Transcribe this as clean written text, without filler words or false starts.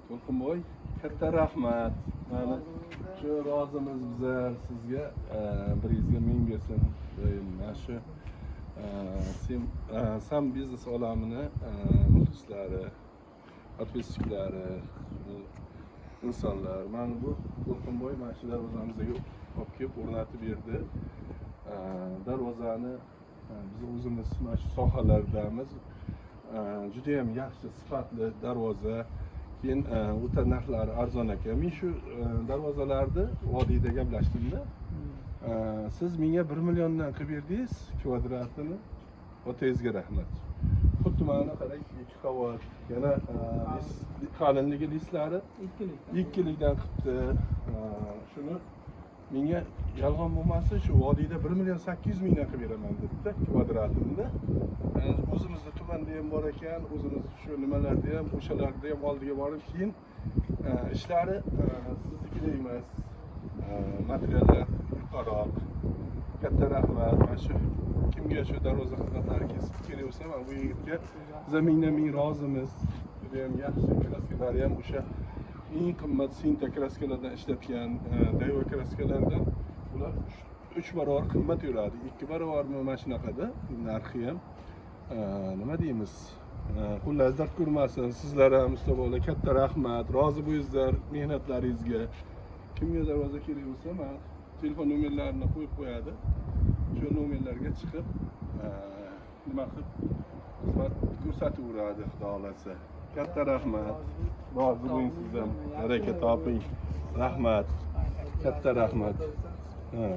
To'lqinboy, katta rahmat. Mana shu rozimiz bizlar sizga, biringizga ming bersin Xudoyim. Mana shu sen sam biznes olamini muxlislari, подписчиklari, insonlar, mana bu To'lqinboy mana shu darvozamizga olib kelib o'rnatib berdi. Darvozani biz o'zimiz mana shu sohalardamiz. Judayam yaxshi, sifatli darvoza. Keyin o'ta narxlari arzon ekan. Men shu darvozalarni vodiyda gaplashdimda. Siz menga 1 milliondan qilib berdingiz kvadratini, otangizga rahmat. Xuddi mana qarang, ikki qavat, yana qalinligi listlari Ikkilik. Ikkilikdan qilibdi. Shuni menga, yolg'on bo'lmasin, shu vodiyda 1 million 800 mingdan qilib beraman dedida kvadratini. O'zimizda tumanda ham bor ekan, o'zimiz shu nimalarda ham, o'shalarda ham oldiga borib, keyin ishlari siznikidek emas. Materiallar yuqoriroq. Katta rahmat. Mana shu kimga shu darvoza xizmatlari kerak bo'lsa, mana bu yigitga biza mingdan ming rozimiz. Judayam yaxshi, kraskalari ham o'sha eng qimmat Sinta kraskalardan ishlatgan, Daiwa kraskalardan. Ular uch barobar qimmat yuradi, ikki barobarmi, mana shunaqada narxi ham. Nima deymiz, xullas, dard ko'rmasin sizlar ham, usta bola, katta rahmat, rozi bo'lingizlar mehnatlaringizga. Kimga darvoza kerak bo'lsa, mana telefon nomerlarini qo'yib qo'yadi, shu nomerlarga chiqib nima qilib xizmat ko'rsataveradi, xudo xohlasa. Katta rahmat, rozi bo'ling sizdan, baraka toping, rahmat, katta rahmat. Ha.